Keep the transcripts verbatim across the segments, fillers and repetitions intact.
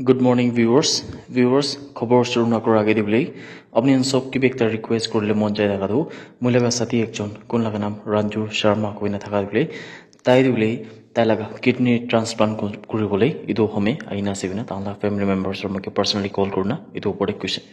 Good morning, viewers. Viewers, khobor shuru na kora age de bole, apni khan sob ke bi ekta request korile mon jai thaka tu, moi laga sathi ekjon, kun laga naam Ranju Sharma koina thaka de bole, tai de bole, tai laga kidney transplant ko-, kuri bole, etu home aina ase koina, tai laga family members or moke personally call kurina, etu opor de question.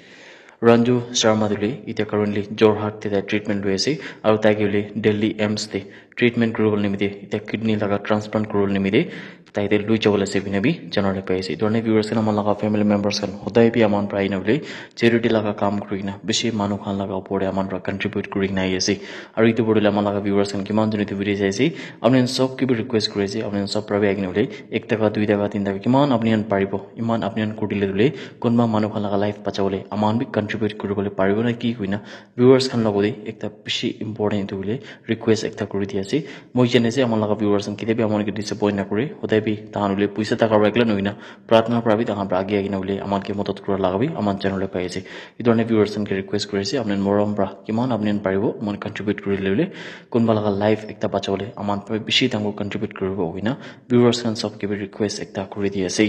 Ranju Sharma de bole, ita currently Jorhat te tai treatment loi ase, aru tai ke bole Delhi AIIMS te treatment kuri bole nimite, ita kidney laga transplant kuri bole nimite, tai te lui jabo le ase koina bi janai le pai ase. Etu karne viewers khan, ama laga family members khan hodai bi aman para aina bole charity laga kam kuri kena bishi manu khan laga opor te aman para contribute kuri kena ahi ase. Aru etu opor te ama laga viewers khan kiman jone etu video sai ase, apni khan sob ke bi request kuri ase, apni khan sob para bi ahi kena bole ek taka, dui taka, tin taka, kiman apni khan paribo, iman apni khan kuri dile bole kunba manu khan laga life bacha bole aman bi contribute kuri bole paribo na ki koina viewers khan logot te ekta bishi important etu bole request ekta kuri di ase. Moi jane ase ama laga viewers khan ketia bi ama ke disappoint na kore, hodai bi tahan bole poisa taka para ekla nohoi na pratna para bi tahan para age ahi kena bole aman ke madad kura laga bi aman channel te pai ase. Etu karne viewers khan ke request kuri ase, apni khan morom para kiman apni khan paribo, moi contribute kuri le bole kunba laga life ekta bacha bole aman para bishi dangor contribute kuri bo koina viewers khan sob ke bi request ekta kuri di ase.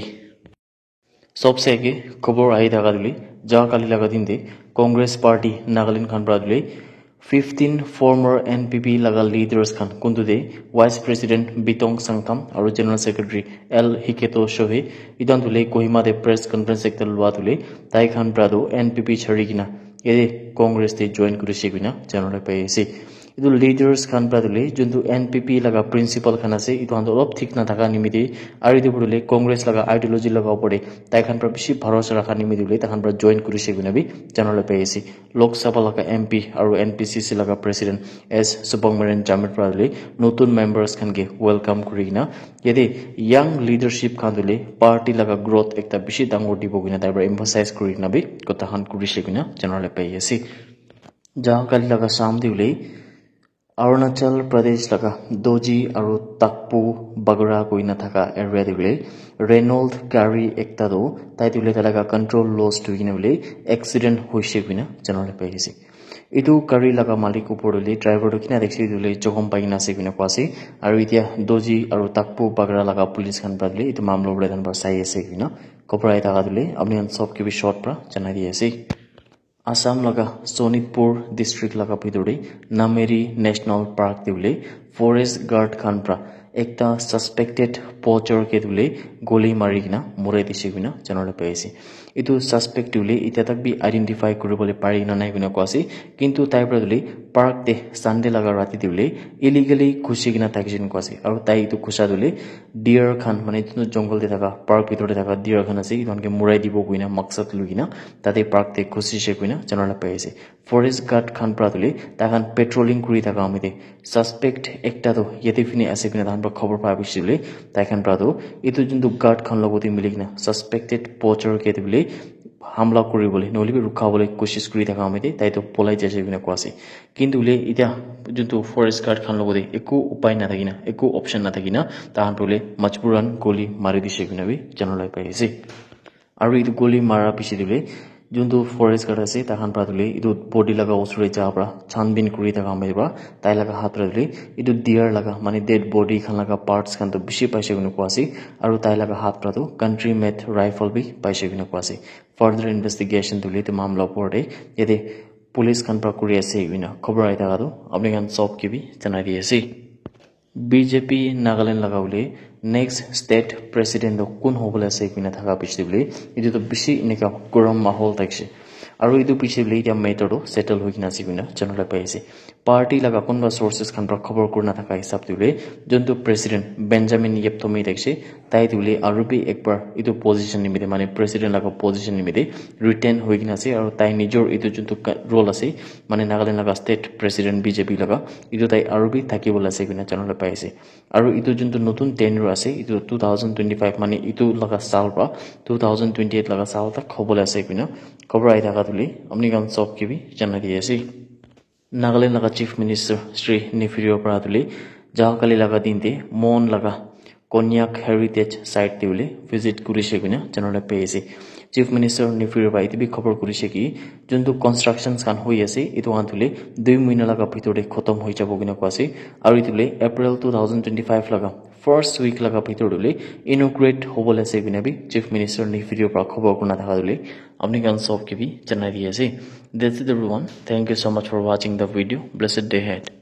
Sob se age khobor ahi thaka de bole, ja kali laga din te Congress Party Nagaland khan para de bole fifteen former N P P laga leaders khan, kuntu te Vice President Bitong Sangtam aru General Secretary L Hiketo Shohei, etu khan de bole Kohima te press conference ekta lua de bole tai khan para tu N P P chari kena yate Congress te join kurise koina janai le pai ase. Etu leaders khan para tu le juntu N P P laga principle khan ase, etu khan tu olop thik na thaka nimite aru etu opor te Congress laga ideology laga opor te tai khan para bishi bharosa rakha nimite bole tai khan para join kurise koina bi janai le pai ase. Lok Sabha laga M P aru N P C C laga President S Subramanian Jamir para tu le notun members khan ke welcome kuri kena yate young leadership khan tu le party laga growth ekta bishi dangor dibo koina tai para emphasize kuri kena bi kotha khan kurise koina janai le pai ase. Ja kali laga sham te bole Arunachal Pradesh laga Doji aru Takpu Bagra koina thaka area te bole Renault gari ekta tu tai tu le tai laga control loss hoi kena bole accident hoise koina janai le pai ase. Etu gari laga malik opor te driver tu kina dekhi se etu le jokhom pai kena ase koina koi ase. Aru etia Doji aru Takpu Bagra laga police khan para le etu mamla opor te tai khan para sai ase koina khobor ahi thaka tu le apni khan sob ke bi short para janai di ase. Assam laga Sonitpur district laga bhitor te Nameri National Park te bole forest guard khan para ekta suspected poacher ke tu le goli mari kena morai dise koina janai le pai ase. Etu suspect tu le etia tak bi identify kuri bole pari na nai koina koi ase, kintu tai para tu le park te Sunday laga rati te bole illegally ghusi kena thakise koina koi ase, aru tai etu ghusa tu le deer khan, mane etu jungle te thaka, park bhitor te thaka deer khan ase, etu khan ke morai dibo koina maksad loi kena tate park te ghusise koina janai le pai ase. Forest guard khan para tu le tai khan patrolling kuri thaka time te suspect ekta tu yate phine ase koina tai khan para khobor pa bishi le tai khan para tu etu juntu guard khan logot te mili kena suspected poacher ke tu le hamla kuri bole nohole bi rukha bole koshish kuri thaka time te tai tu polai jaise koina koi ase. Kintu le etia juntu forest guard khan logot te eku upai na thaki na, eku option na thaki na, tai khan para le majburan goli mari dise koina bi janai le pai ase. Aru etu goli mara piche te bole juntu forest guard ase, tai khan para tu le etu body laga usor te ja para chhanbin kuri thaka time para tai laga hath para tu le etu deer laga, mane dead body khan laga parts khan tu bishi paise koina koi ase. Aru tai laga hath para tu country made rifle bi paise koina koi ase. Further investigation tu le etu mamla opor te yate police khan para kuri ase koina khobor ahi thaka tu apni khan sob ke bi janai di ase. B J P Nagaland laga bole next state president tu kun hobole ase koina thaka piche te bole etu tu bishi enika gorom mahol thakise. Aru etu piche te bole etia matter tu settle hoi kena ase koina janai le pai ase. Party laga kunba sources khan para khobor kuri na thaka hisab te bole juntu president Benjamin Yepthomi thakise, tai tu le aru bi ekbar etu position nimite, mane president laga position nimite retain hoi kena ase, aru tai nijor etu juntu ka-, role ase, mane Nagaland laga state president B J P laga, etu tai aru bi thaki bole ase koina janai le pai ase. Aru etu juntu notun tenure ase, etu two thousand twenty-five, mane etu laga saal para two thousand twenty-eight laga saal tak hobole ase koina khobor ahi thaka tu le apni khan sob ke bi janai di ase. Nagaland laga Chief Minister Shri Neiphiu Rio para tu le ja kali laga din te Mon laga Konyak Heritage Site te bole visit kurise koina janai le pai ase. Chief Minister Neiphiu Rio para etu bi khobor kurise ki juntu constructions khan hoi ase, etu khan tu le dui mahina laga bhitor te khotom hoi jabo koina koi ase. Aru etu le April two thousand twenty-five laga first week laga bhitor te hoile inaugurate hobole ase koina bi Chief Minister ni video pra khobor kurina thaka toh hoile apni khan sob ke bi janai di ase. That's it everyone. Thank you so much for watching the video. Blessed day ahead.